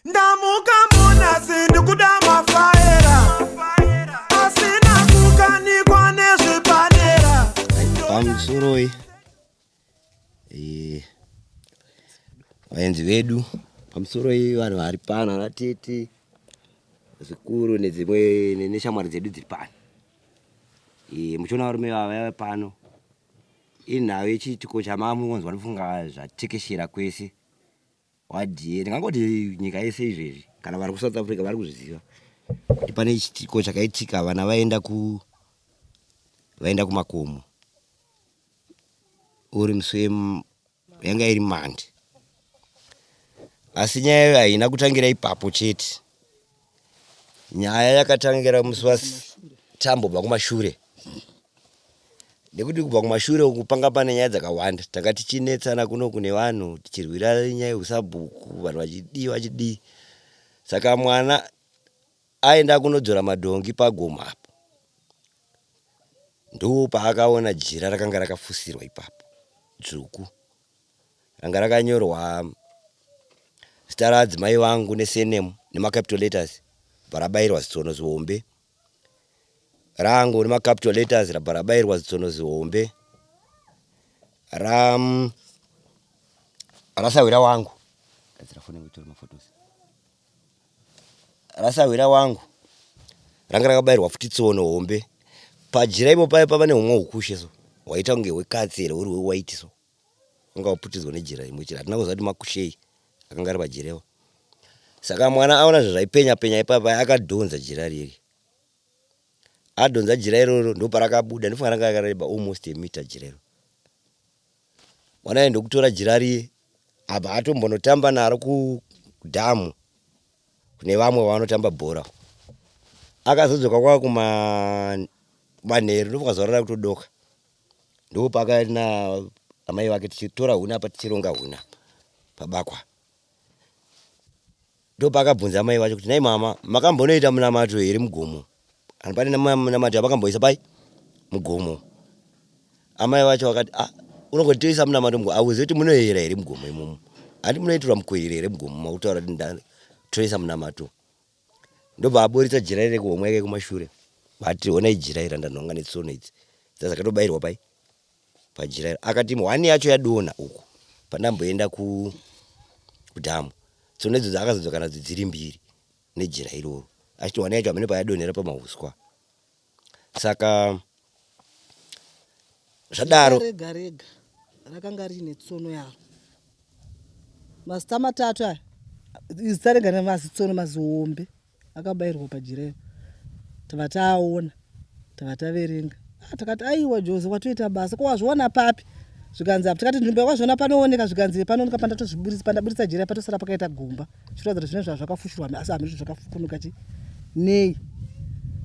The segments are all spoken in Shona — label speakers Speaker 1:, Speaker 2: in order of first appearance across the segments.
Speaker 1: Ndamuka munasi ndikuda mafaera asina kukanikwa nezvepadera.
Speaker 2: Pamusoroi eh, vaenzi vedu, pamusoroi vanhu vari pano, ana tete zvikuru nedzimwe neshamwari dzedu dziri pano. Eh, muchiona varume vava pano inhau yechiitiko chamamunzwa, ndofunga zvatekeshera kwese wadhiye, ndingangoti nyika yese izvezvi. Kana vari kuSouth Africa vari kuzviziva kuti pane chitiko chakaitika. Vana vaenda ku vaenda kumakomo uri musi yanga iri Mande, asi nyaya iyo haina kutangira ipapo chete. Nyaya yakatangira musi watambobva kumashure, nekuti kubva kumashure uku panga pane nyaya dzakawanda. Tanga tichinetsana kuno kune vanhu, tichirwira nyaya yeusabhuku, vanhu vachidii vachidii. Saka mwana aenda kunodzora madhongi pagomo apo, ndo paakaona jira rakanga rakafusirwa ipapo dzvuku, ranga rakanyorwa zita raadzimai vangu nesurname nemacapital letters, bva rabayirwa zitsono zihombe, rangu nemacapital letters, rabva rabayirwa zitsono zihombe, ra rasahwira wangu. Gadzira foni yangu itore maphotos. Rasahwira wangu ranga rakabayirwa futi tsono hombe pajira ipo. Paya pava nehumwe hukushe so, hwaita kunge hwekatsi here, huri hwewaiti so, wanga waputidzwa nejira rimwe chete. Hatina kuziva kuti makushei akanga ari pajirewa. Saka mwana aona zvezvaipenya penya ipapa, akadhonza jira riri. Adhonza jira iroro, ndoparakabuda. Ndofunga ranga rakareba almost a meter jira iro. Mwana aye ndokutora jira riye, abva atombonotamba naro kudhamu kune vamwe vavanotamba bhora. Akazodzoka kwava kumanheru, ndofunga zuva rada kutodoka, ndopakaenda amai vake. Tichitora huni apa, tichironga huni apa pabakwa, ndopaakabvunza amai vacho kuti, "Nai mama, makambonoita munamato here mugomo? Kana pane munamato yavakamboisa pai mugomo?" Amai vacho vakati, "Ah, unongotoisa munamato mugomo, auzivi kuti munoyera here mugomo imomo? Handi munoitirwa mukwiriri here mugomo makutaura kuti ndatoisa munamato?" Ndobva aburitsa jira rekuhomwe yake kumashure, vati, "Honai jira iri randanhonga netsono idzi dzazakatobayirwa pai pajira iro." Akati, "Hwani yacho yadonha uku pandamboenda kudhamu." Tsono idzodzo akazodzoka nadzo dziri mbiri nejira iroro, achiti hwani yacho hamene payadonhera pamahuswa. Saka zvadaro,
Speaker 3: rega rega rakanga riine tsono yaro, mazita matatu aya, izita rega nemazitsono mazihombe akabayirwa pajira iro. Tava taaona, tava taverenga. Ah, takati, "Aiwa Jose, watoita basa. Ko wazviona papi?" Zvikanzi apa. Tikati, "Nzvimbo yakwazviona panooneka?" Zvikanzi, "Panooneka pandatozviburitsa, pandaburitsa jira, patosara pakaita gomba, zvichiratidza kuti zvine zvazvakafushirwa, asi hameno zvakafukunuka chi nei."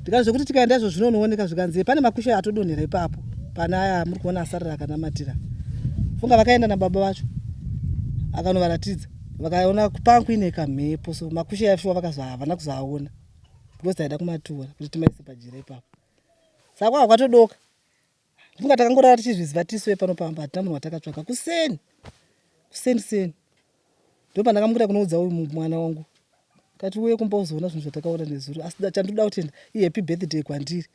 Speaker 3: Ndikati, "Zvekuti tikaenda izvo zvinonooneka?" Zvikanzi, "Pane makushe atodonhera ipapo, pane aya muri kuona asarira akanamatira." Funga vakaenda nababa vacho, akanovaratidza, vakaona pangu ine kamhepo. So makushe aishuwa vakazo havana kuzoaona because taida kumatora kuti timaise pajira ipapo. Saka kwava kwatodoka. Funga takangorara tichizviziva tisiwe pano pamba, hatina munhu watakatsvaka. Kuseni kuseni seni ndo pandakamukira kunoudza uyu mwana wangu, kati, "Uye kumba uzoona zvinhu zvatakaona nezuro." Asi chandoda kutenda, ihappy birthday kwandiri,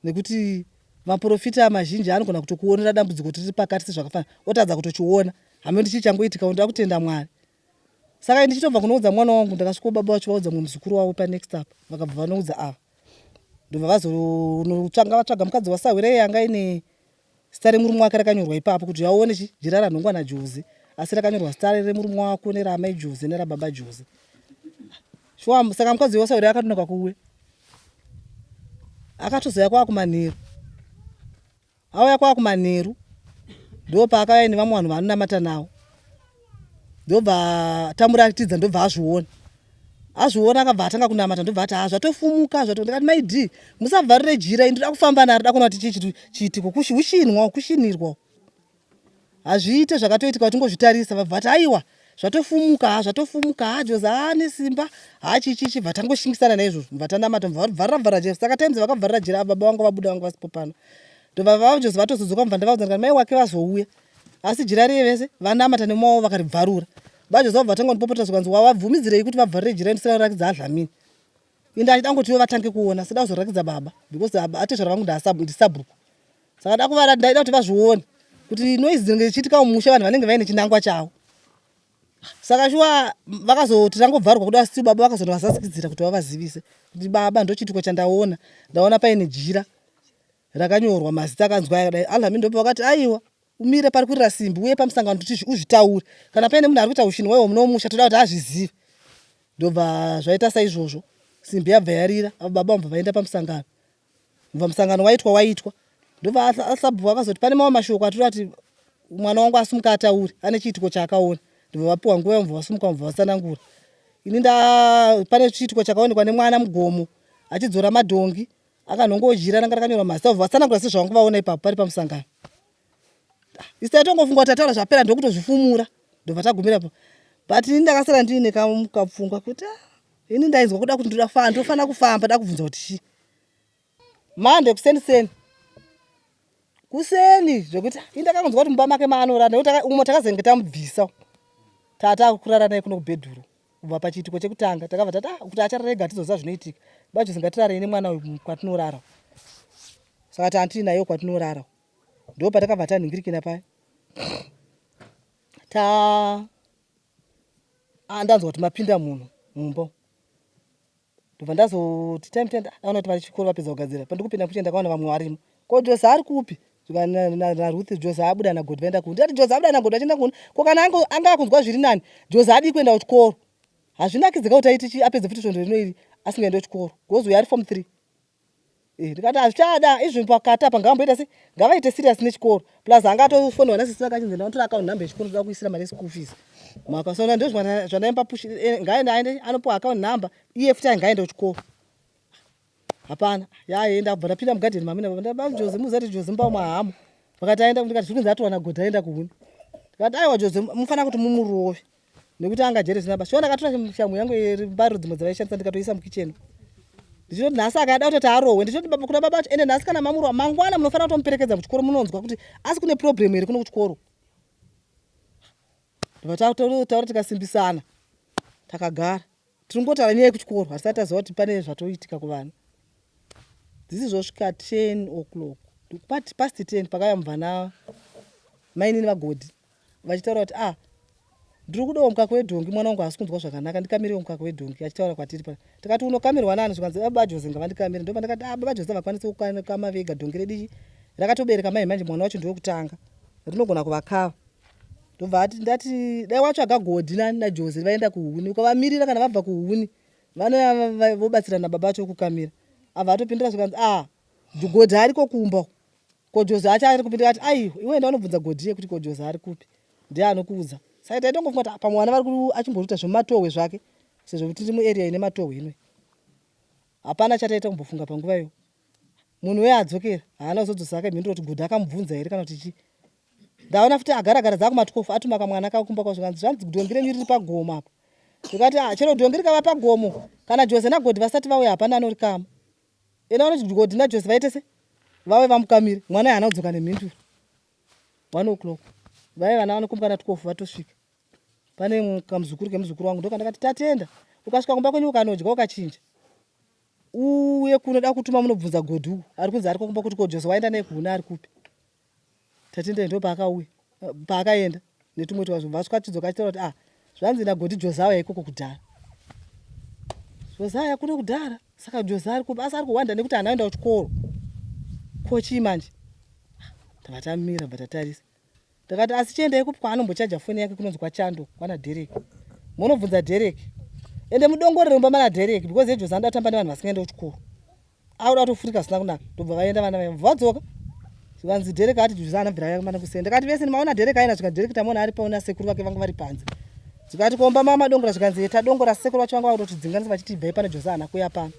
Speaker 3: nekuti maprofita mazhinji anogona kutokuonera dambudziko tiri pakati sezvakafanana, otadza kutochiona. Hameno chii changoitika. Ndoda kutenda Mwari. Saka ndichitobva kunoudza mwana wangu, ndakasvika baba vacho vaudza mumwe muzukuru wavo panext up, vakabva vanoudza ava, ndobva vazonotsvanga, vatsvaga mukadzi wasahwira iye anga ine zita remurume wake rakanyorwa ipapo, kuti vaone chi jira ranhongwa naJose, asi rakanyorwa zita remurume wako neraamai Jose nerababa Jose. Shuwa, saka mukadzi wasahwira akatonoka kuuya, akatozoya kwava kumanheru. Auya kwava kumanheru, ndo paakauya nevamwe vanhu vaanonamata navo, ndobva tamuratidza, ndobva azviona. Azviona, akabva atanga kunamata, ndobva ati, "Ha, zvatofumuka zvato." Ndikati, "Maidi musabvarire jira, ndoda kufamba naro, da kuona kuti chii chiitiko. Hushinwa kushinirwa hazviite, zvakatoitika tingozvitarisa." Vabva vati, "Aiwa, zvatofumuka, ha, zvatofumuka, ha, Jose haane simba, ha, chichichi." Bva tangoshingisana naizvozvo, bva tanamata, bva vabvarira bvarira jira. Saka times vakabvarira jira, baba vangu vabuda, vanga vasipo pano. Ndobva vaJose vatozodzoka, mubva ndavaudza, ndikati, "Mai wake vazouya, asi jira riye vese vanamata nemwawo vakaribvarura." Bajoza vabva vatanga kundipopotera zvikanzi wavabvumidzirei kuti vabvarire jira ndisina kurakidza adlamini. Ini ndachida kungoti ivo vatange kuona sida kuzorakidza baba because atezvara vangu ndisabhuku. Saka da kuvara ndaida kuti vazvione kuti noise dzinenge dzichiitika mumusha vanhu vanenge vaine chinangwa chavo. Saka shuwa vakazoti rangobvarwa kuda asi baba vakazonovazasikidzira kuti vavazivise kuti baba ndochiitiko chandaona ndaona paine jira rakanyorwa mazita akanzwa akadai alhamin ndopa vakati aiwa umire pari kurira simbi uye pamusangano kuti uzvitaure kana paine munhu ari kuita ushini waiwo munomusha toda kuti azvizive ndobva zvaita saizvozvo simbi yabva yarira baba vabva vaenda pamusangano Ndobva musangano waitwa waitwa ndobva asabhuku akazoti pane mamwe mashoko atoda kuti mwana wangu asumuka ataure ane chiitiko chaakaona ndobva vapiwa nguva yomubva vasumuka mubva vatsanangura ini nda pane chiitiko chakaonekwa nemwana mugomo achidzora madhongi akanhonga jira ranga rakanyorwa mazita vobva vatsanangura sezvavanga vaona ipapo pari pamusangano isu taitongofunga kuti tataura zvapera ndokutozvifumura ndobva tagumira pa but ini ndakasara ndiine kapfungwa kuti ah, ini ndainzwa kuda kuti ndoda kufamba ndofanira kufamba da kubvunza kuti chii mande kuseni seni kuseni zvekuti ini ndakangonzwa kuti mumba make maanorara nekuti umwe takazenge tamubvisa tata kurara naye kuno kubhedhuru kubva pachiitiko chekutanga takabva tati ah, kuti acharara ega hatizoziva zvinoitika bajosi ngatirarei nemwana uyu kwatinorara saka tantiri nayo kwatinorara ndo patakabva tanhingirikina paya ta ah, ndanzwa kuti mapinda munhu mumba ndobva ndazoti time ten ndaona kuti vari chikoro vapedza kugadzira pandikupinda kuchenda ndakaona vamwe varimo ko jose ari kupi naruth jose abuda nagodi vaenda kuno ndati jose abuda nagodi vachienda kuno ko kana anga akunzwa zviri nani jose adii kuenda kuchikoro hazvinakidzika kuti aiti apedze futi svondo rino iri asingaende kuchikoro gozi uyo ari form three Eh, ndikati hazvichada izvi pakati apa ngavamboita se ngavaite serious nechikoro plus anga atofonerwa nasisi vake achinzi ndatora account number yechikoro ndoda kuisira mari yeschool fees makasaona ndo zvandaimba push eh, ngaende aende anopiwa account number iye futi ngaende kuchikoro hapana yaenda kubva ndapinda mugadheni mamina bajozi muzati jozi mumba mahamo vakati aenda ndikati zviri kunzi atowana godha aenda kuhuni ndikati aiwa jozi mufanira kuti mumurove nekuti anga jere zvisina basa shuwa ndakatora shamhu yangu yembariro dzimwe dzavaishandisa ndikatoisa mukicheni ndichinoti nhasi akada kutoti arohwe ndichinoti baba kuna baba ende nhasi kana mamurwa mangwana munofanira kutomuperekedza kuchikoro munonzwa kuti asi kune problem here kuno kuchikoro ndobva taura tikasimbisana takagara Tiringotaura nyaya yekuchikoro hatisati taziva kuti pane zvatoitika kuvana. Dzisi zvosvika 10 o'clock past 10 pakauya mubvana mainini vaGodhi vachitaura kuti ah ndiri kudawo mukaka wedhongi mwana wangu haasi kunzwa zvakanaka ndikamirewo mukaka wedhongi achitaura kwatiri pa tikati unokamirwa nani zvikanzi ah, baba Jose ngavandikamire ndopa ndakati ah baba Jose havakwanisi kukama vega dhongi redu ichi rakatobereka mai manje mwana wacho ndewekutanga rinogona kuvakava ndobva ati ndati dai watsvaga Godi naJose vaenda kuhuni ukavamirira kana vabva kuhuni vanouya vobatsirana baba vacho kukamira abva atopindura zvikanzi ah Godi ariko kumba ko Jose acho ari kupi ndikati aiwa iwe enda unobvunza Godi yekuti ko Jose ari kupi ndiye anokuudza saka taitongofunga kuti pamwe vana vari achimboruta zvemumatohwe zvake sezvo tiri muarea ine matohwe ino hapana chataita kumbofunga panguva iyo munhu uye adzokera haana kuzodzosa ake mhinduro kuti Godi akamubvunza here kana kuti chii Ndaona futi agara gara dzakuma 12 atuma kamwana kako kumba kwazvo kanzi zvanzi dhongi renyu riri pagomo apa. Ndikati ah chero dhongi rikava pagomo kana Jose naGodhi vasati vauya hapana anorikama. Ena vanoti Godhi naJose vaite se vauye vamukamire. Mwana haana kudzoka nemhinduro. 1 o'clock. Vaye vana vanokumba na 12 vatosvika. Pane kamuzukuru kemuzukuru wangu ndokandakati tatenda. Ukasvika kumba kwenyu ukanodya ukachinja. Uye kunoda kutuma munobvunza Godhi uku ari kunzi ari kumba kuti ko Jose waenda naye kuhuna ari kupi. Tatenda ndopaakauya paakaenda netumwe twazvo vasvika achidzoka achitaura kuti ah zvanzi nagoti Josiah ikoko kudhara. Josiah kuno kudhara saka Josiah ari kupi asi ari kuhwanda nekuti haana kuenda kuchikoro. Ko chii manje? Tava tamira bva tatarisa. Ndakati asi chiendai kupi kwaanombochaja foni yake kunonzi kwaChando kwana Derek. Monobvunza Derek. Ende mudongorere mumba mana Derek because Josiah anoda kutamba nevanhu vasingaende kuchikoro. Akuda kutofurika zvisina kunaka ndobva vaenda vana vaya vadzoka zvikanzi Derek ati Jose anabvira yamana kusenda ndakati vese maona Derek aina zvikanzi Derek tamuona ari paona sekuru vake vanga vari panze zvikati komba mama dongora zvikanzi tadongora sekuru vacho vanga vakutotidzinganisa vachiti ibvai pano Jose haana kuuya pano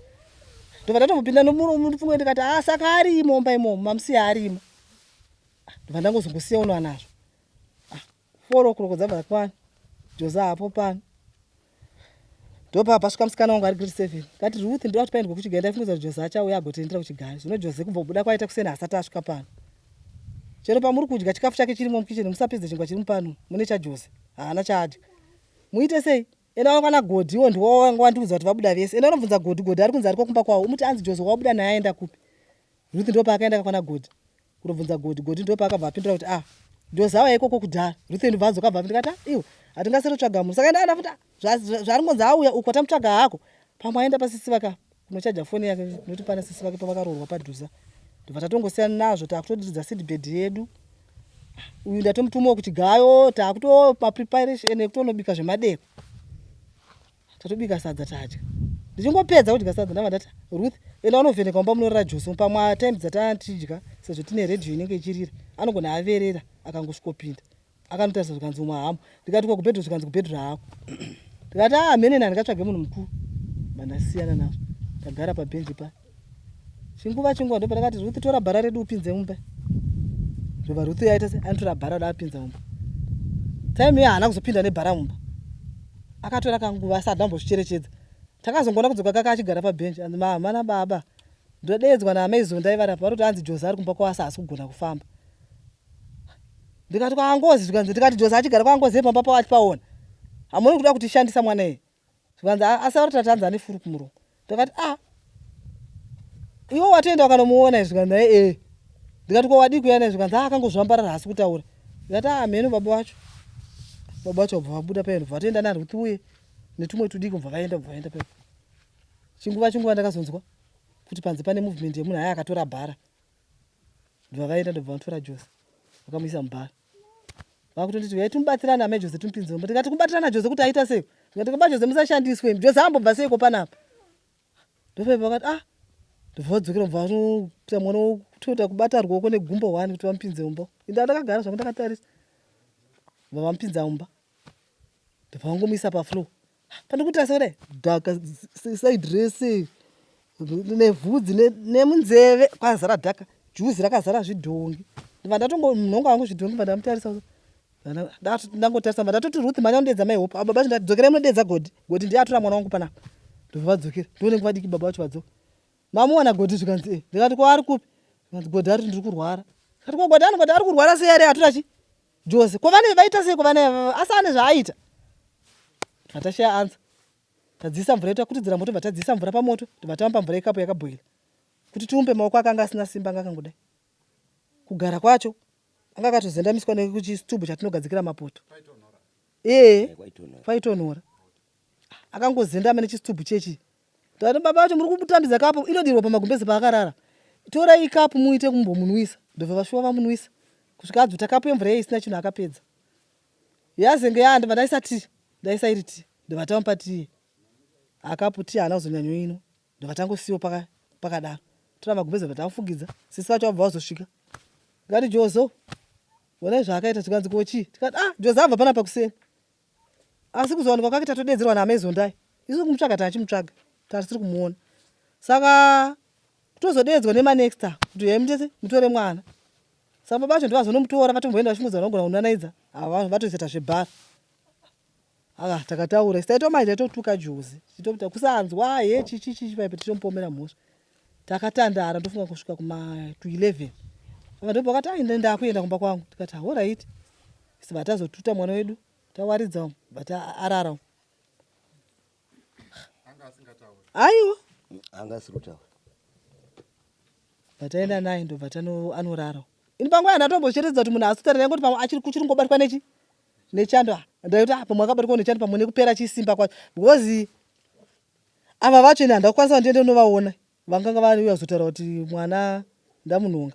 Speaker 3: ndobva ndatombopinda nomupfungwa ndikati ah saka arimo mumba imomo mamusiya arimo ah, ndobva ndangozongosiya uno anazvo ah, four o'clock dzabva dzakwana Jose hapo pano Ndopaa pasvika musikana wangu ari grade 7. Kati Ruth ndoda kuti paendwe kuchigayo ndaifungidzira kuti Jose achauya agotiendera kuchigayo. Zvino Jose kubva kubuda kwaita kuseni haasati asvika pano. Chero pamuri kudya chikafu chake chirimo mukitchen musapedze chingwa chiri mupano mune chaJose. Haana chaadya. Muite sei? Enda kwana Godhi iwo ndiwo wanga wandiudza kuti vabuda vese. Enda unobvunza Godhi, Godhi ari kunzi ariko kumba kwawo. Umuti anzi Joze wabuda naye aenda kupi? Ruth ndipo paakaenda kwana Godhi kunobvunza Godhi. Godhi ndipo paakabva apindura kuti ah Joze auya ikoko kudhara. Ruth ndobva adzoka abva ndikati ah iwe hatingasiri kutsvaga munhu. Saka enda enda futi ah, zvaari ngonzi auya uko tamutsvaga hako. Pamwe aenda pasisi vaka kunochaja foni yake nokuti pana sisi vake pavakaroorwa padhuza. Ndobva tatongosiyana nazvo takutodiridza seedbed yedu. Uyu ndatomutumawo kuchigayo takuto mapreparation ekutonobika zvemadeko. Tatobika sadza tadya. Ndichingopedza kudya sadza ndabva ndati Ruth enda unovheneka mumba munorara Jose pamwe time dzatanga sezvo tine radio inenge ichirira anogona averera akangosvikopinda. Akanotarisa zvikanzi umwe hamo. Ndikati ko kubedroom zvikanzi kubedroom hako. Ndikati ah mene nani ndikatsvage munhu mukuru. Bandasiyana nazvo. Ndagara pabhenji pa. Chinguva chinguva ndopandakati Ruth tora bhara redu upinze mumba. Ndobva Ruth yaita se anotora bhara da apinza mumba. Time iya haana kuzopinda nebhara mumba. Akatora kanguva asi hatina kumbozvicherechedza. Takazongoona kudzoka kake achigara pabhenji anzi mama nababa. Ndodeedzwa naamai Zondai vari apa vari kuti hanzi Jose ari kumba kwavo asi haasi kugona kufamba. Ndikati kwaangozi zvikanzi ndikati Jose achigara kwaangozi pamba pavo achipaona. Hamuoni kuda kutishandisa mwana iye. Zvikanzi asi ari tati hanzi ane furu kumuromo. Ndakati ah iwe watoenda wakanomuona izvi zvikanzi naye eh. Ndikati ko wadii kuuya naye zvikanzi ah akangozvambarara haasi kutaura. Ndikati ah mheno baba vacho. Baba vacho vabva vabuda paye ndobva vatoenda naRuth uye netumwe tudiki vobva vaenda vobva vaenda paye. Chinguva chinguva ndakazonzwa kuti panze pane movement yemunhu aya akatora bhara. Ndobva vaenda ndobva vatora Jose vakamuisa mubhara. Vakutonditi uyai timubatsirane amai Jose timupinze mumba. Tikati kubatirana Jose kuti aita sei? Tikati baba Jose musashandiswe imi. Jose ambobva seiko panapa? Ndopaipa vakati ah ndobva vadzokera bva vanoita mwana wokutoita kubata ruoko negumbo one kuti vamupinze mumba. Inda ndakagara zvangu ndakatarisa. Bva vamupinza mumba. Ndobva vangomuisa pafloor. Pandikutarisa kudai dhaka side rese nevhudzi nemunzeve kwazara dhaka juzi rakazara zvidhongi ndibva ndatongonhonga hangu zvidhongi bva ndamutarisa ndangotarisa bva ndatoti Ruth mhanya unodedza mai Hope baba vacho ndati dzokerai munodedza Godi Godi ndiye atora mwana wangu panapa ndobva vadzokera ndionenge vadiki baba vacho vadzoka mamuwana Godi zvikanzi e ndikati ko ari kupi zvikanzi Godi ari ndiri kurwara ndikati ko Godi anogoti ari kurwara sei ari atora chi Jose ko vane vaita sei ko vane asi ane zvaaita tashaya answer Tadzisa mvura yedu takutidzira moto bva tadzisa mvura pamoto tobva tamupa mvura yekapu yakabhoila kuti tiumbe maoko ake anga asina simba anga akangodai kugara kwacho anga akatozendamiswa nekuchitubu chatinogadzikira mapoto ee kwaitonhora akangozendama nechitubu chechi tati baba vacho muri kumutambidza kapu inodirwa pamagumbeze paakarara torai kapu muite kumbomunwisa ndobva vashuwa vamunwisa kusvika adzuta kapu yemvura iye isina chinhu akapedza Yazenge yaa ndobva ndaisa tea ndaisa iri tea ndobva tamupa tea akapu tea haana kuzonyanyoinwa ndobva tangosiiwa paka pakadaro tora magumbeze ndobva tamufugidza sisi vacho vabva vazosvika ndikati Jozo honai zvaakaita zvikanzi ko chii tikati ah Jozo abva panapa kuseni asi kuzowanikwa kwake tatodeedzerwa naamai Zondai isu kumutsvaga tachimutsvaga tasiri kumuona saka Tozodeedzwa nemanexta kuti huyai mutese mutore mwana. Saka baba vacho ndovazonomutora vatomboenda vachimudza vanogona kunanaidza ava vatozoita zvebhara. Aka takataura isu taitoma taitotuka Jozi tichitoita kusanzwa he chichi chichi paipe tichimupomera mhosva. Takatandara ndofunga kusvika kuma to 11. Saka ndipo vakati ai ndakuenda kumba kwangu tikati horaiti. Isu vatazotuta mwana wedu tawaridza vata arara. Aiwa.
Speaker 2: Anga asiri kutaura.
Speaker 3: Bva naye ndobva tano anorara. Ini panguva yandatombocheredza kuti munhu asitare ndangoti pamwe achiri kuchiri kungobatwa nechi nechando. Ah, ndaiti ah pamwe akabatwa nechando pamwe nekupera chisimba kwacho because ava vacho ini handakukwanisa ndiende kunovaona vanganga vauya kuzotaura kuti mwana ndamunhonga.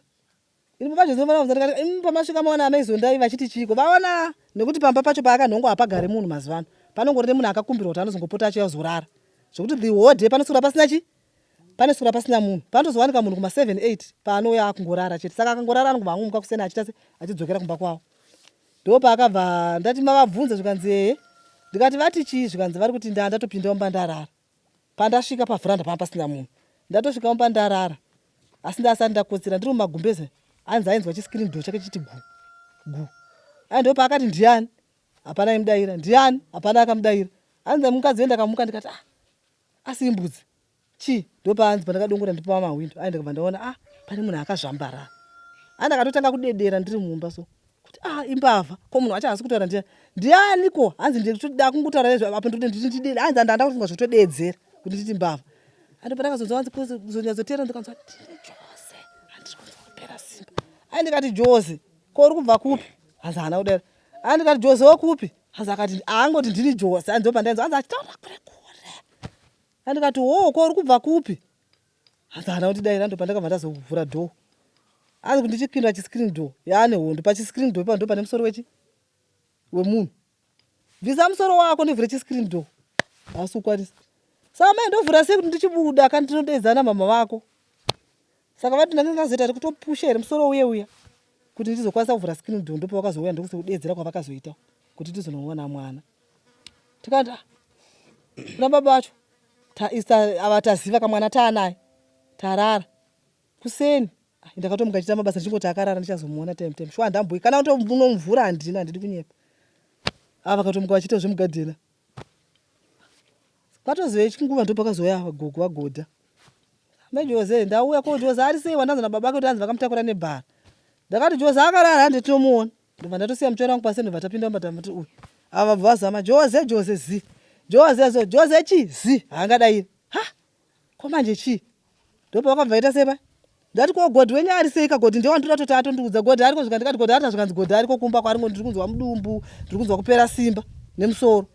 Speaker 3: Ini baba Jose vanovaudza ndikati imi pamasvika maona amai Zondai vachiti chiiko vaona nekuti pamba pacho paakanhongwa hapagare munhu mazuva ano panongori nemunhu akakumbirwa kuti anozongopota achiuya kuzorara zvekuti the whole day panoswera pasina chi panoswera pasina munhu panotozowanika munhu kuma 7 8 paanouya akungorara chete saka akangorara anongobva angomuka kuseni achiita se achidzokera kumba kwavo ndopaakabva ndati mavabvunza zvikanzi ehe ndikati vati chii zvikanzi vari kuti ndaa ndatopinda mumba ndarara Pandasvika pavhuranda panga pasina munhu. Ndatosvika mumba ndarara asi ndasati ndakotsira ndiri mumagumbeze anzi ainzwa chiscreen door chake chiti gu gu. Ayi ndopaakati ndiani? Hapana aimudaira. Ndiani? Hapana akamudaira. Anzi mukadzi uye ndakamuka ndikati ah asi imbudzi chii? Ndopaanzi pandakadongora ndipo pamahwindo ayi ndikabva ndaona ah pane munhu akazvambarara. Ayi ndakatotanga kudedera ndiri mumba so kuti Ah, imbavha. Ko munhu wacho haasi kutaura ndiani? Ndiani ko? Hanzi ndikutoda kungotaura nezve apo ndikuti nditi ndidi hanzi ndanda kufunga zvotodeedzera kuti nditi mbavha. Andi pandakazonzwa hanzi kuzonyatsoteera ndikanzwa ndini Jose. Handiri kunzwa kupera simba. Ai ndikati Jose, ko uri kubva kupi? Hanzi haana kudaro. Ai ndikati Jose wekupi? Hanzi akati haangoti ndini Jose. Hanzi ndopandainzwa hanzi achitaura kure kure. Ai ndikati hoo ko uri kubva kupi? Hanzi haana kundidaira ndopandakabva ndazovhura door. Hanzi kuti ndichipinda chiscreen door yaane hondo pachiscreen door ipapo ndopane musoro wechi wemunhu. Bvisa musoro wako ndivhure chiscreen door. Haasi kukwanisa. Saka mai ndovhura sei kuti ndichibuda kandi ndinodeedzana mama vako. Saka vati ndanga ndikazoita rekutopusha here musoro uye uya kuti ndizokwanisa kuvhura screen door ndopavakazouya ndokudeedzera kwavakazoita kuti ndizonoona mwana. Tikati ah, kuna baba vacho ava taziva kamwana taanaye tarara kuseni ah, ndakatomuka chiita mabasa ndichingoti akarara ndichazomuona time time shuwa handamboi kana unomvura handina handidi kunyepa ava vakatomuka vachiita zvemugadhena kwatozove chinguva ndopakazouya gogo vagodha Mai Jose ndauya ko Jose ari sei wandanzwa nababa ake kuti hanzi vakamutakura nebhara ndakati Jose akarara hande tinomuona ndobva ndatosiya mutsvairo wangu pasi ndobva tapinda mumba tamuti uyu ava vabva vazama Jose Jose zi Jose zo Jose chi zi haangadairi ha ko manje chii ndopavakabva vaita sei paya ndati ko godhi wenyu ari sei ka godhi ndewandinoda kutoti atondiudza godhi ariko zvika ndikati godhi arita zvikanzi godhi ariko kumba kwaari ngo ndiri kunzwa mudumbu ndiri kunzwa kupera simba nemusoro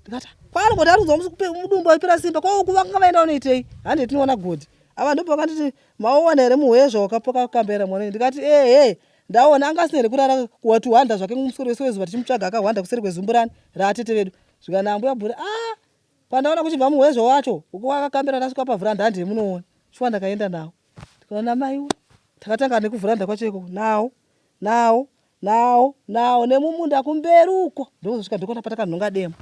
Speaker 3: ndikati kwaari godhi ari kunzwa mudumbu achipera simba ko uku vakanga vaenda unoitei hande tinoona godhi ava ndipo vakanditi maoona here muhwezva wakapakakambera mwana ndikati ehe ndaona anga asina here kurara watuhwanda zvake musoro wese wezuva tichimutsvaga akahwanda kuseri kwezumburani raatete vedu zvikanzi ambuya bhura ah Pandaona kuchibva muhwezvo wacho uko wakakambira ndasvika pavhuranda handi munoona shuwa ndakaenda nawo ndikaona maiwe takatanga nekuvhuranda kwacho ikoko nawo nawo nawo nawo nemumunda kumberi uko ndokuzosvika ndokona patakanhonga demo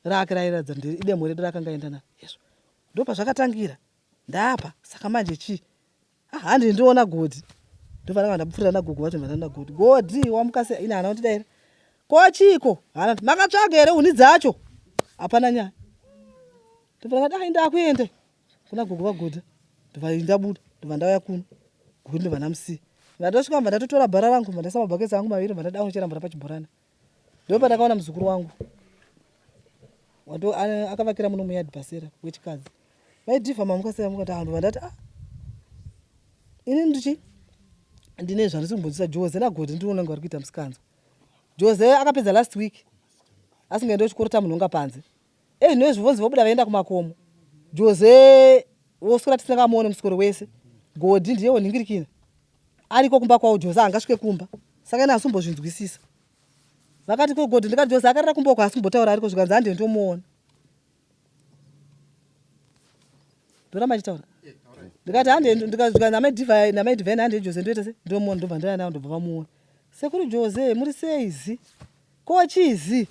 Speaker 3: rake rairatidza idemo redu rakanga enda naro yesvo ndopazvakatangira ndapa saka manje chii Ah, handi ndiona Godi. Ndopandanga ndapfuurira nagogo vacho ndana Godi. Godi wamuka sei? Ina hana kundidaira. Ko chiiko? Hana makatsvaga here huni dzacho? Hapana nyaya. Ndopandanga dai ndakuenda kuna gogo vaGodi. Ndobva ndabuda, ndobva ndauya kuno. Gogo ndobva ndamusiya. Ndasvika ndobva ndatotora bhara rangu, ndobva ndaisa mabhaketsi angu maviri, ndobva ndada kunochera mvura pachibhorani. Ndopandakaona muzukuru wangu. Wato akavakira muno muyard pasera wechikadzi. Mai Diva mamuka sei mamuka ndahamba ndati ah ini ndichi ndine zvandisi kumbonzwisa Jose naGodi ndiwo unenge vari kuita musikanzwa. Jose akapedza last week asingaende kuchikoro tamunhonga panze. Eh zvino izvi vonzi vobuda vaenda kumakomo. Jose woswera tisingamuone muswero wese. Godi ndiye wonhingirikina. Ariko kumba kwawo Jose haangasvike kumba. Saka ini handisi Vakati ko Godi ndikati Jose akarara kumba uko haasi kumbotaura ariko zvikanzi hande ndomuona. Ndoramba achitaura. Ndikati hande ndikazvikanzi namai Diva namai Divine hande Jose ndoita se ndomuona ndobva ndauya nawo ndobva vamuona. Sekuru Jose muri sei zi? Ko chii zi?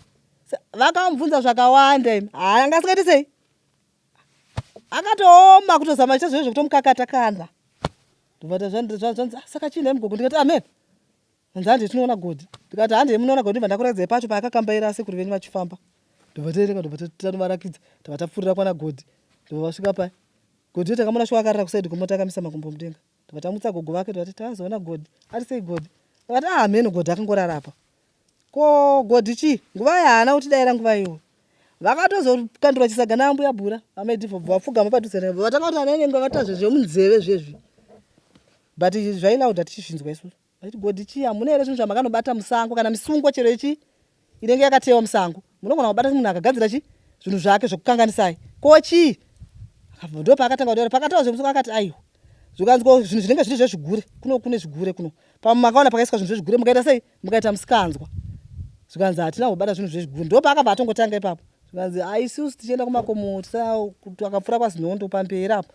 Speaker 3: Vakamubvunza zvakawanda imi. Haa anga asingaiti sei? Akatooma kutozama achiita zvinhu zvekutomukakata kana. Ndobva zvanzi ah, saka chii nhai mugogo ndikati amen. Hanzi hande tinoona Godi. Ndikati hande munoona Godi ndibva ndakuratidzai pacho paakakambaira asekuru venyu vachifamba. Ndobva taereka ndobva tanovarakidza ndobva tapfuurira kwana Godi. Ndobva vasvika paya. Godi takamuona shuwa akarara kusaidi kwemota akamisa makumbo mudenga. Ndobva tamutsa gogo vake ndobva tati tazoona Godi. Ari sei Godi? Vakati ah hameno Godi akangorara apa. Ko Godi chii? Nguva yaana kutidaira nguva iyoyo. Vakatozokandura chisaga naambuya Bhura amai Dhivho vapfugama padhuze navo. Vatanga kuti ana inenge vakaita zvemunzeve zvezvi. But zvailauda tichizvinzwa isusu. Vachiti Godi chii hamuna here zvinhu zvamakanobata musango kana misungo chero ichi inenge yakatewa musango munogona kubata munhu akagadzira chi zvinhu zvake zvekukanganisai ko chii ndo paakatanga kutaura pakataura zvemusungo akati aiwa zvikanzi ko zvinhu zvinenge zviri zvezvigure kuno kune zvigure kuno pamwe makaona pakaiswa zvinhu zvezvigure mukaita sei mukaita musikanzwa zvikanzi hatina kubata zvinhu zvezvigure ndo paakabva atongotanga ipapo zvikanzi aisusu tichienda kumakomo akapfuura kwazinhondo pamberi apo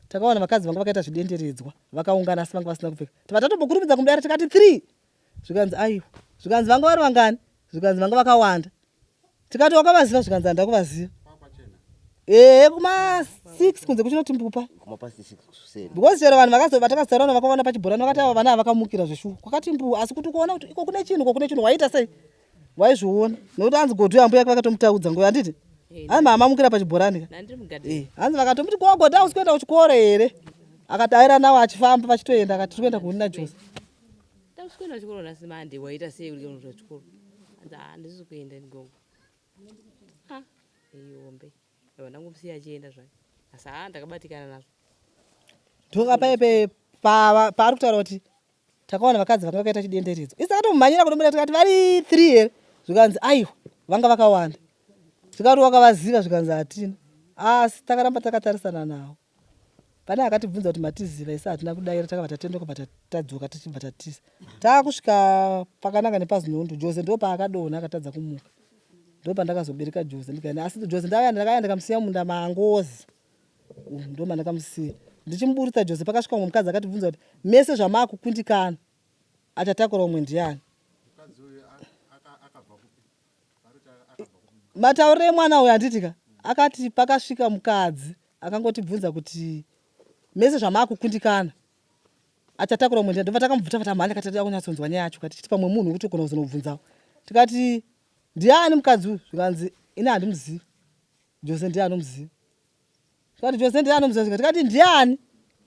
Speaker 3: takawana vakadzi vanga vakaita zvidenderedzwa vakaungana asi vanga vasina kupfeka tibva tatombokurumidza kumudara tikati three zvikanzi aiwa zvikanzi vanga vari vangani zvikanzi vanga vakawanda tikati wakavaziva zvikanzi handa kuvaziva ehe kuma six kunze kuchinotimbupa because chero vanhu vakazovatakazotaura navo vakaona pachibhorani vakati ava vana vakamukira zveshuwa kwakati mbu asi kuti kuona kuti iko kune chinhu ko kune chinhu waita sei waizviona nokuti hanzi godhi ambuya yake vakatomutaudza nguva handiti eh, hanzi mama mukira pachibhorani ka eh, hanzi vakatomuti ko godhi hausi kuenda kuchikoro here akadaira nawo achifamba vachitoenda akati tiri kuenda kuhuni najose
Speaker 4: Hausi kuenda kuchikoro nhasi mande waita sei uri kuenda kuchikoro? Hanzi handisi kuenda gogo. Ah, ihombe. Ndabva ndangomusiya achienda zvake. Asi haa ndakabatikana nazvo.
Speaker 3: Ndoka paye paari kutaura kuti takawana vakadzi vanga vakaita chidenderedzo. Isi takatomhanyira kunomira tikati vari 3 here? Zvikanzi aiwa vanga vakawanda. Tikati wakavaziva zvikanzi hatina. Asi takaramba takatarisana navo. Pane akatibvunza kuti matiziva isu hatina kudaira takabva tatendoka bva tadzoka tichibva tatiza. Taakusvika pakananga nepazinhondo Jose ndo paakadonha akatadza kumuka. Ndopandakazobereka Jose ndikaenda asi Jose ndauya ndakauya ndikamusiya mumunda maangozi. Umu ndo mandakamusiya. Ndichimuburitsa Jose pakasvika umwe mukadzi akatibvunza kuti mese zvamaakukundikana achatakura umwe ndiani? Matauriro emwana uyu handiti ka akati pakasvika mukadzi akangotibvunza kuti mese zvamakukundikana achatakura umwe ndobva takamubvuta vatamhanya kati tida kunyatsonzwa nyaya yacho kati chiti pamwe munhu wekuti ugona kuzonobvunzawo tikati ndiani mukadzi uyu zvikanzi ini handimuzivi Jose ndiye anomuziva Tikati Jose ndiye anomuziva tikati ndiani?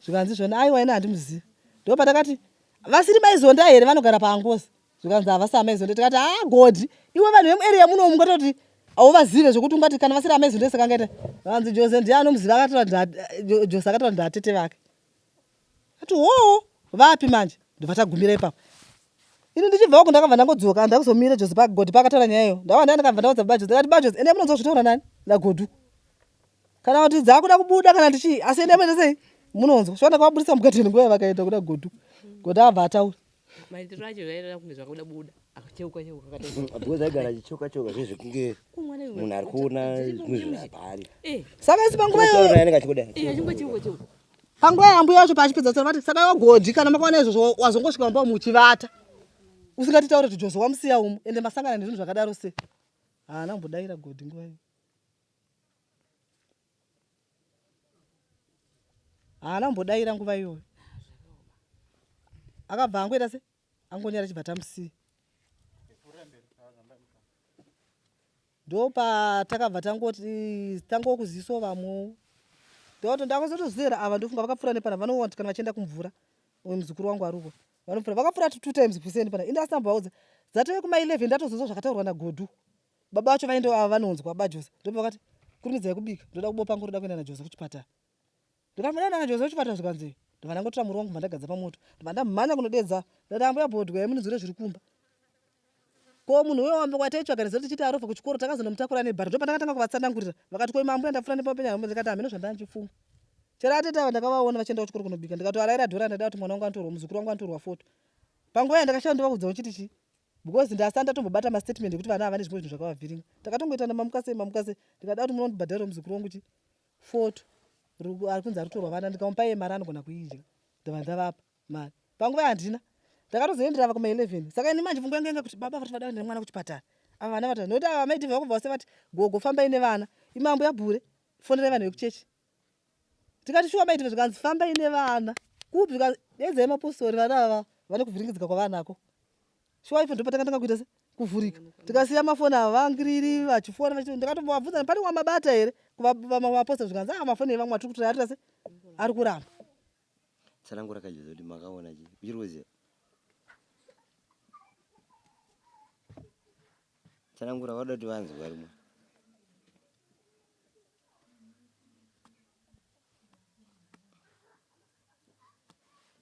Speaker 3: Zvikanzi zvona aiwa ini handimuzivi. Ndopatakati vasiri maizonda here vanogara paangozi? Zvikanzi havasi amaizonda tikati haa Godi iwe vanhu vemuarea muno ungatoti hauvazive zvekuti ungati kana vasiri amaizonda saka angaita zvikanzi Jose ndiye anomuziva akatora Jose akatora ndatete vake. Ati hoo vapi manje ndobva tagumira ipapo. Ini ndichibva uko ndakabva ndangodzoka handina kuzomira Jose pa Godi paakataura nyaya iyo. Ndava ndakabva ndaudza baba Jose ndikati baba Jose endai munonzwa zvitaura nani naGodhu. Kana kuti dzakuda kubuda kana ndichii asi endai munoita sei munonzwa. Shuwa ndakavaburitsa mugadheni nguva yavakaenda kuna Godhu. Godhu akabva ataura.
Speaker 4: Maitiro acho zvaireva kunge zvakabuda buda akacheuka cheuka akatoita.
Speaker 2: Because aigara achicheuka cheuka zvinhu zvekunge munhu ari kuona zvimwe zvinhu hapari.
Speaker 4: Eh.
Speaker 3: Saka isi panguva iyoyo
Speaker 2: anenge achikuda.
Speaker 4: Eh, achingocheuka cheuka.
Speaker 3: Panguva yambuya vacho paachipedza kutaura vati saka iwe Godi kana makaona izvozvo wazongosvika mumba umu uchivata usingatitaure kuti Joze wamusiya umu ende masangana nezvinhu zvakadaro sei? Haana kumbodaira Godi nguva iyo. Haana kumbodaira nguva iyoyo. Akabva angoita se angonyara chibva tamusiya. Ndopatakabva tangoti tangokuziso vamwewo ndoto ndakazotozera ava ndofunga vakapfuura nepana vanoona kuti kana vachienda kumvura uyu muzukuru wangu ari uko vanopfuura vakapfuura two times kuseni pana ini asina kumbovaudza dzatove kuma 11 ndatozonzwa zvakataurwa nagodu baba vacho vaende ava vanonzwa baJose ndopa vakati kurumidzai kubika ndoda kubopa ngoro ndoda kuenda naJose kuchipatara Ndikati munoenda naJose kuchipatara zvikanzi ndobva ndangotora muriwo wangu mandagadza pamoto ndobva ndamhanya kunodedza ndati ambuya bhodwa yamunonzwira zviri kumba ko munhu uyo wamba kwataitsvaga nezuva tichiti arovha kuchikoro takazonomutakura nebhara ndopa ndakatanga kuvatsanangurira vakati ko imwe ambuya ndapfuura nepapenya ndikati hameno zvandandichifunga chero atete ava ndakavaona vachienda kuchikoro kunobika ndikatoaraira dhora ndada kuti mwana wangu anotorwa muzukuru wangu anotorwa foto panguva yandakashaya ndovaudza uchiti chii because ndasati ndatombobata mastatement ekuti vana ava nezvimwe zvinhu zvakavavhiringa takatongoitana mamuka sei mamuka sei ndikada kuti munondibhadharira muzukuru wangu chii Photo ari kunzi ari kutorwa vana ndikamupa iye mari anogona kuidya ndobva ndavapa mari panguva handina ndakatozoendera ava kuma 11 saka ini manje pfungwa yangu yanga kuti baba vati vada kuenda nemwana kuchipatara ava vana vati nokuti ava maidivha vakubva vose vati gogo fambai nevana imi ambuya bhure fonerai vanhu vekuchechi tikati shuwa maidivha zvikanzi fambai nevana kupi zvikanzi dedzai mapostori vana ava vane kuvhiringidzika kwavanako Shuwa ipo ndopatakatanga kuita se kuvhurika tikasiya mafoni ava vangiriri vachifona vachiti ndakatombovabvunza pane wamabata here kuvaposta zvikanzi ah mafoni evamwe atiri kutora arita se ari kuramba
Speaker 2: tsanangura kajuza kuti makaona chii uchiri kuziva tsanangura vada kuti vanzwa rimwe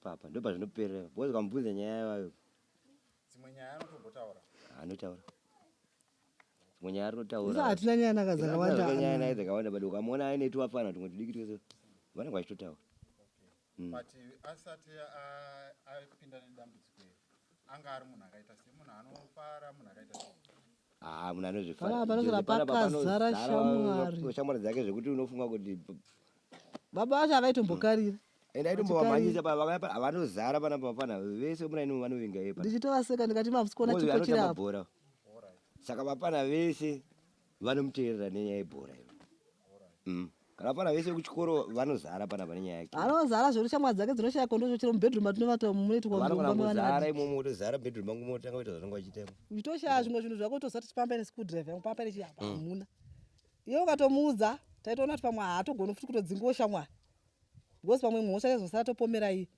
Speaker 2: papa ndo pazvinoperera because ukamubvunza nyaya yayo
Speaker 5: dzimwe nyaya anotombotaura
Speaker 2: anotaura dzimwe nyaya arinotaura
Speaker 3: hatina nyaya naka dzakawanda
Speaker 2: nyaya naye dzakawanda but ukamuona aine tuwafana tumwe tudiki twese vanenge vachitotaura
Speaker 5: mm. but asati apinda nedambudziko iri anga ari munhu akaita se munhu anofara munhu akaita se
Speaker 2: Ah, munhu anozvifara.
Speaker 3: Panozara pakazara shamwari.
Speaker 2: Shamwari dzake zvekuti unofunga kuti
Speaker 3: baba vacho havaitombokarira.
Speaker 2: Ende aitombovamhanyisa vanozara pana pafana vese muna ino vanovinga iye.
Speaker 3: Ndichitovaseka ndikati mavusi kuona chipo chiri apo.
Speaker 2: Bhora. Saka vapana vese vanomuteerera nenyaya yebhora iyo. Mm. Kana vapana vese vekuchikoro vanozara pana pane nyaya yake.
Speaker 3: Anozara zvekuti shamwari dzake dzinoshaya kondo chero mubedroom matinovata umu munoitwa
Speaker 2: mumba mevana. Vanozara imomo kutozara bedroom mangu motanga kuita zvanenge vachiita imomo.
Speaker 3: Uchitoshaya zvimwe zvinhu zvako toziva kuti pamba ine screwdriver yangu pamba ine chii apa hamuna. Iwe ukatomuudza taitoona kuti pamwe haatogoni futi kutodzingawo shamwari. Because pamwe mhosva yaizosara topomera iye.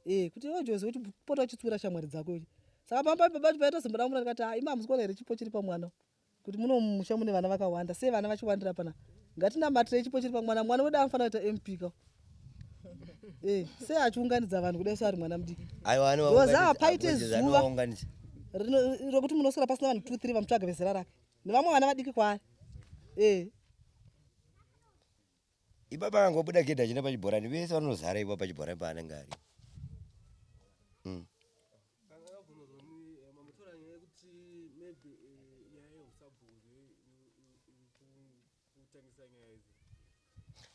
Speaker 3: E kuti iwe Jose kuti pota uchitsiura shamwari dzako ichi. Saka pamba baba paita zomboda mura ndikati ah imi hamusi kuona here chipo chiri pamwana kuti muno mumusha mune vana vakawanda sei vana vachiwandira pana ngatinamatirei chipo chiri pamwana mwana wedu anofanira kuita MP ka. Eh, sei achiunganidza vanhu kudai so ari mwana mudiki.
Speaker 2: Aiwa
Speaker 3: Ndoza hapaite
Speaker 2: anovaunganidza
Speaker 3: zuva.
Speaker 2: anovaunganidza.
Speaker 3: Rokuti munoswera pasina vanhu 2 3 vamutsvaga vezera rake. Nevamwe vana vadiki kwaari. Eh.
Speaker 2: Ipapa akangobuda gedhi achienda pachibhorani vese vanozara ipapo pachibhorani paanenge ari.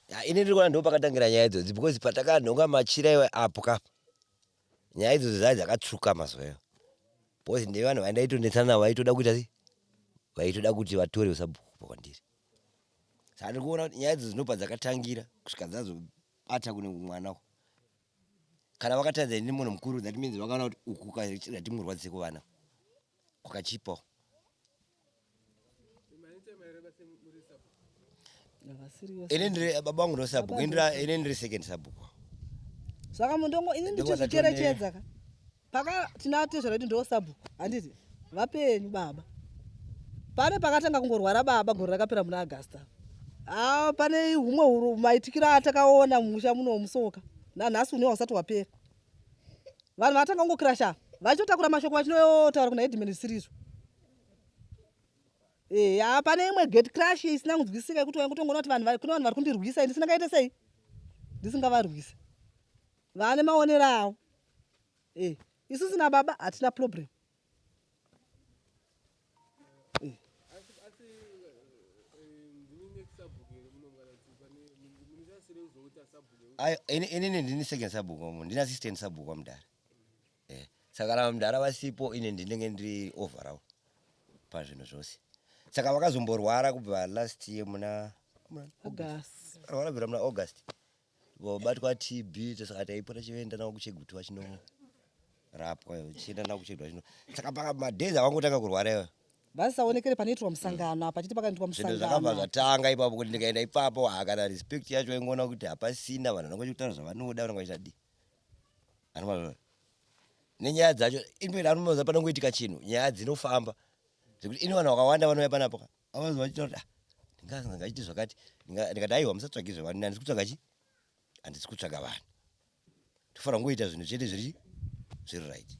Speaker 2: Ya, ini ndiri kuona ndo pakatangira nyaya idzodzi because patakanhonga machira iwa apo kapa nyaya idzodzo dzai dzakatsvuka mazuva iwa because nevanhu vandaitonetsana navo vaitoda kuita sei vaitoda kuti vatore usabhuku kubva kwandiri saka ndiri kuona kuti nyaya idzo dzinobva dzakatangira kusvika dzazobata kune mwana uku kana vakatadza ini munhu mukuru that means vakaona kuti uku katimurwadzise kuvana kwakachipawo ini ndiri baba vangu ndosabhuku ini ndiri second sabhuku
Speaker 3: saka mundongo ini ndichizvicherechedza ka paka tinatezvara kuti ndosabhuku handiti vapenyu baba pane pakatanga kungorwara baba gore rakapera muna Augusta ah pane humwe huru maitikiro atakaona mumusha muno musoka nanhasi une wasati wapera vanhu vatanga kungokrasha vachitotakura mashoko vachinotaura kuna headman zvisiri izvo Eh, pane imwe gate crash isina kunzwisisika yekuti waingotongoona kuti vanhu kune vanhu vari kundirwisa ini ndisingaite sei ndisingavarwise vane maonero avo eh, isusu nababa hatina problem eh.
Speaker 2: Ayo, inini ndini second sabhuku wamo ndini assistant sabhuku wamudhara eh, saka kana mudhara vasipo ini ndinenge ndiri overall pazvinhu zvose saka vakazomborwara kubva last year muna
Speaker 3: August
Speaker 2: rwara kubvira muna August vobatwa TB saka taipota chienda navo kuChegutu vachinorapwa chienda navo kuChegutu vachino saka paka madays avangotanga kurwara iwayo
Speaker 3: vasisaonekere panoitwa musangano apa chiti pakaitwa
Speaker 2: zvinhu zvakabva
Speaker 3: musangano
Speaker 2: zvatanga ipapo kuti ndikaenda ipapo hakana respect yacho vaingoona kuti hapasina vanhu vanenge vachitaura zvavanoda vanenge vachitadii anomazvona nenyaya dzacho intoenda anomaza panongoitika chinhu nyaya dzinofamba zvekuti ini vanhu vakawanda vanouya panapa ka avazi vachitaura kuti ah ndingaite zvakati ndikati aiwa musatsvage zvevanhu handisi kutsvaga chi handisi kutsvaga vanhu tofanira kungoita zvinhu chete zviri zviri right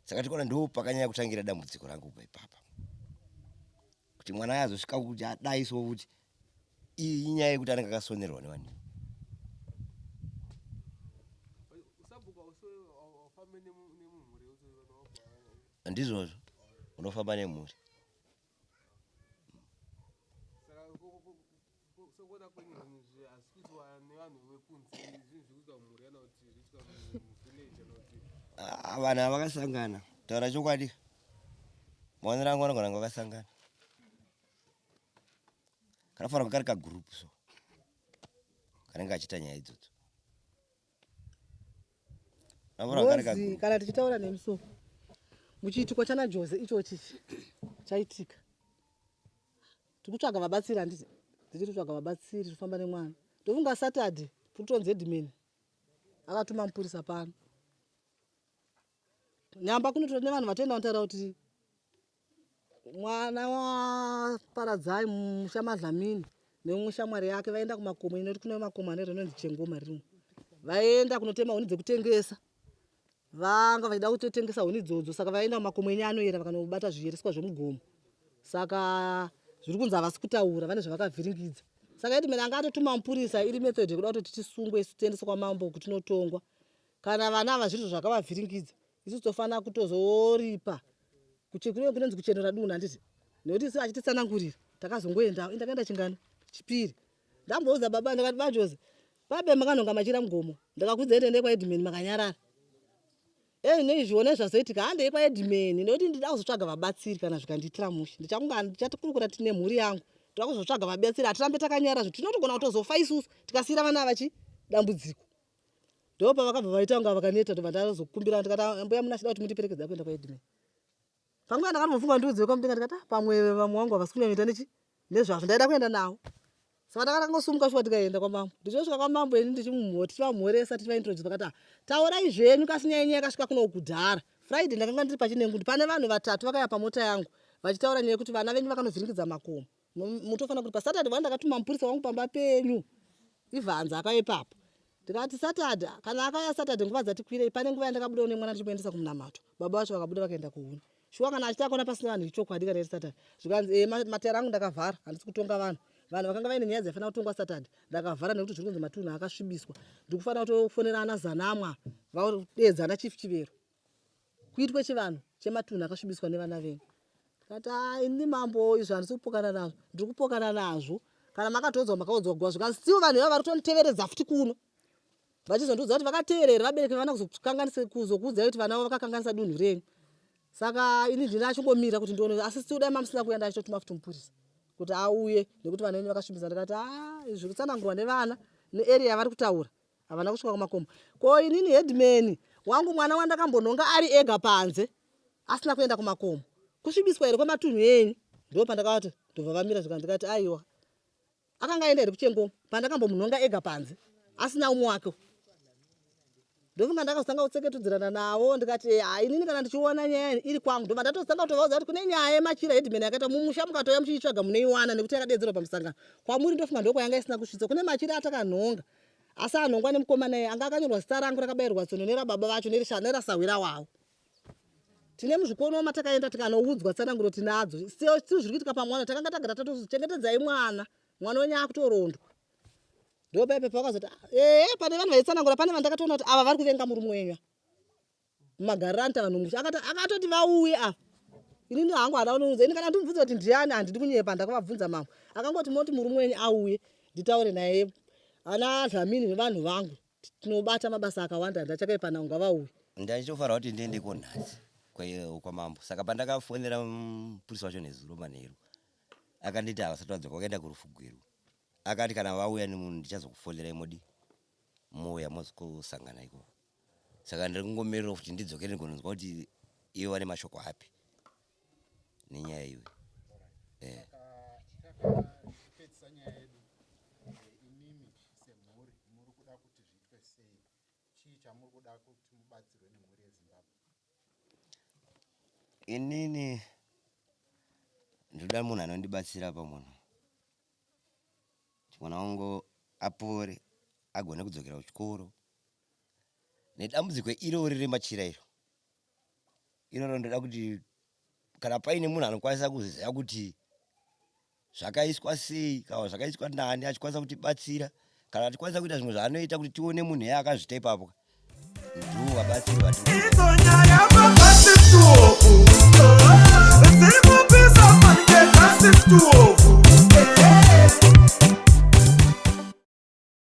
Speaker 2: saka tikuona ndo pakanyanya kutangira dambudziko rangu kubva ipapa kuti mwana azosvika kuti adai so kuti iyi inyaya yekuti anenge akasonerwa nevanhu ndizvozvo unofamba nemhuri Ah, vanhu ava vakasangana taura chokwadi maonero angu vanogona kunge vakasangana kanofanira kunge kari kagurupu so kanenge kachiita nyaya idzodzo Kanofanira kunge kari
Speaker 3: Ngozi
Speaker 2: kagurupu
Speaker 3: kana tichitaura nemuso muchiitiko chana Jose ichochi chaitika tikutsvaga vabatsiri handiti tichiri kutsvaga vabatsiri tofamba nemwana ndofunga Saturday kutonzi headman akatuma mupurisa pano nyamba kunotora nevanhu vatoenda vanotaura kuti mwana waParadzai musha maDlamini neumwe shamwari yake vaenda kumakomo inoti kune makomo ane rinonzi Chengoma ririmo vaenda kunotema huni dzekutengesa vanga vachida kutotengesa huni idzodzo saka vaenda kumakomo enyu anoera vakanobata zviyereswa zvemugomo saka zviri kunzi havasi kutaura vane zvavakavhiringidza saka headman anga atotuma mupurisa iri method yekuda kutoti tisungwe isu tiendese kwamambo kuti tinotongwa kana vana ava zvirizvo zvakavavhiringidza isu tofanira kutozoripa kunonzi kuchenura dunhu handiti nekuti isu achititsanangurira takazongoendawo ini ndakaenda chingano chipiri ndamboudza baba ndakati baJose babe makanhonga machira mugomo ndakakudza ende kwaheadman makanyarara ei neizviona zvazoitika handei kwaheadman nekuti ndida kuzotsvaga vabatsiri kana zvikandiitira mushe ndichakunga ndichatikurukura tine mhuri yangu toda kuzotsvaga vabatsiri hatirambe takanyarara zvo tinotogona kutozofa isusu tikasiyira vana vachi dambudziko ndo pavakabva vaita kunga vakaneta ndobva ndazokumbira ndikati mbuya muna chida kuti mundiperekedza kuenda kwaheadman panguva ndakatofunga ndiudziwe kwamutenga ndikati ah, pamwe vamwe vangu havasi kunyanyoita nechi nezvazvo ndaida kuenda navo Saka takatangosumuka shuwa tikaenda kwamambo. Ndichosvika kwamambo ini ndichimumhora tichivamhoresa tichivaintroduce vakati ah, taurai zvenyu kasi nyaya yenyu yakasvika kuno kudhara. Friday ndakanga ndiri pachinengundi pane vanhu vatatu vakauya pamota yangu vachitaura nyaya yekuti vana venyu vakanovhiringidza makomo. Mutofanira kuti paSaturday vana ndakatuma mupurisa wangu pamba penyu. Ivhanza akauya ipapo. Ndikati Saturday kana akauya Saturday nguva dzati kwirei pane nguva yandakabudawo nemwana ndichimuendesa kumunamato. Baba vacho vakabuda vakaenda kuhuni. Shuwa kana achiti akaona pasina vanhu ichokwadi kana iri Saturday. Zvikanzi eh matare angu ndakavhara handisi kutonga vanhu. Vanhu vakanga vaine nyaya dzaifanira kutongwa Saturday ndakavhara nekuti zviri kunzi matunhu akasvibiswa. Ndikufanira kutofonera ana Zanamwa vadeedza ana Chief Chivero. Kuitwe chivanhu chematunhu akasvibiswa nevana venyu. Ndikati ah ini mambo izvo handisi kupokana nazvo. Ndiri kupokana nazvo. Kana makatodzwa makaudzwa guva zvikanzi still vanhu ivava vari kutonditeveredza futi kuno. Vachizondiudza kuti vakateerera here vabereki vevana kuzokanganisa kuzokuudzai kuti vana vavo vakakanganisa dunhu renyu. Saka ini ndini achingomira kuti ndione asi still dai mamusina kuuya ndachitotuma futi mupurisa kuti auye nekuti vana venyu vakasvibisa ndikati ah izvi zviri kutsanangurwa nevana nearea yavari kutaura havana kusvika kumakomo. Ko inini headman wangu mwana wandakambonhonga ari ega panze asina kuenda kumakomo kusvibiswa here kwematunhu enyu ndo pandakavati ndobva vamira zvikanzi ndikati aiwa Akanga aenda here kuchengomo pandakambomunhonga ega panze asina umwe wake. Ndofunga ndakazotanga kutseketudzirana navo ndikati eh, ah, inini kana ndichiona nyaya iri kwangu ndobva ndatozotanga kutovaudza kuti kune nyaya yemachira headman yakaita mumusha mukatouya muchiitsvaga munoiwana nekuti yakadeedzerwa pamusangano kwamuri ndofunga ndokwayanga isina kusvitsa kune machira atakanhonga asi anhongwa nemukomana iye anga akanyorwa zita rangu rakabayirwa tsono nerababa vacho nerasahwira wavo tine muzvikono matakaenda tikanoudzwa tsananguro tinadzo sio zviri kuitika pamwana takanga tagara tatozichengetedzai mwana mwana wenyu akutorondwa ndopaipe pavakazoti ah, ee pane vanhu vaitsanangura pane vandakatoona kuti ava vari kuvenga murume wenyu mumagariro anoita vanhu musha akatoti vauye ava inini hangu hana unoudza ini kana ndimubvunza kuti ndiani handidi kunyepa ndakavabvunza mambo akangoti moti murume wenyu auye nditaure naye ana dlamini nevanhu vangu Tinobata mabasa akawanda ndachakaipa nawo ngavauye.
Speaker 2: Ndaichofanira kuti ndiendeko nhasi kwamambo saka pandakafonera mupurisa wacho nezuro manheru akanditi havasati vadzoka vakaenda kurufugwiru akati kana vauya ndichazokufonerai modi mouya mozosangana ikoko saka ndiri kungomirira kuti ndidzokere ndigononzwa kuti ivo vane mashoko api nenyaya iyoyi
Speaker 5: eh. Semhuri muri kuda kuti zviitwe sei? Chii chamuri kuda kuti mubatsirwe nemhuri yeZimbabwe?
Speaker 2: Inini ndinoda munhu anondibatsira pamunhu kuti mwana wangu apore agone kudzokera kuchikoro nedambudziko irori remachira iro iroro ndoda kuti kana paine munhu anokwanisa kuziva kuti zvakaiswa sei kana zvakaiswa nani achikwanisa kutibatsira kana achikwanisa kuita zvimwe zvaanoita kuti tione munhu iye akazvita ipapo ndiwo vabatsiri vati.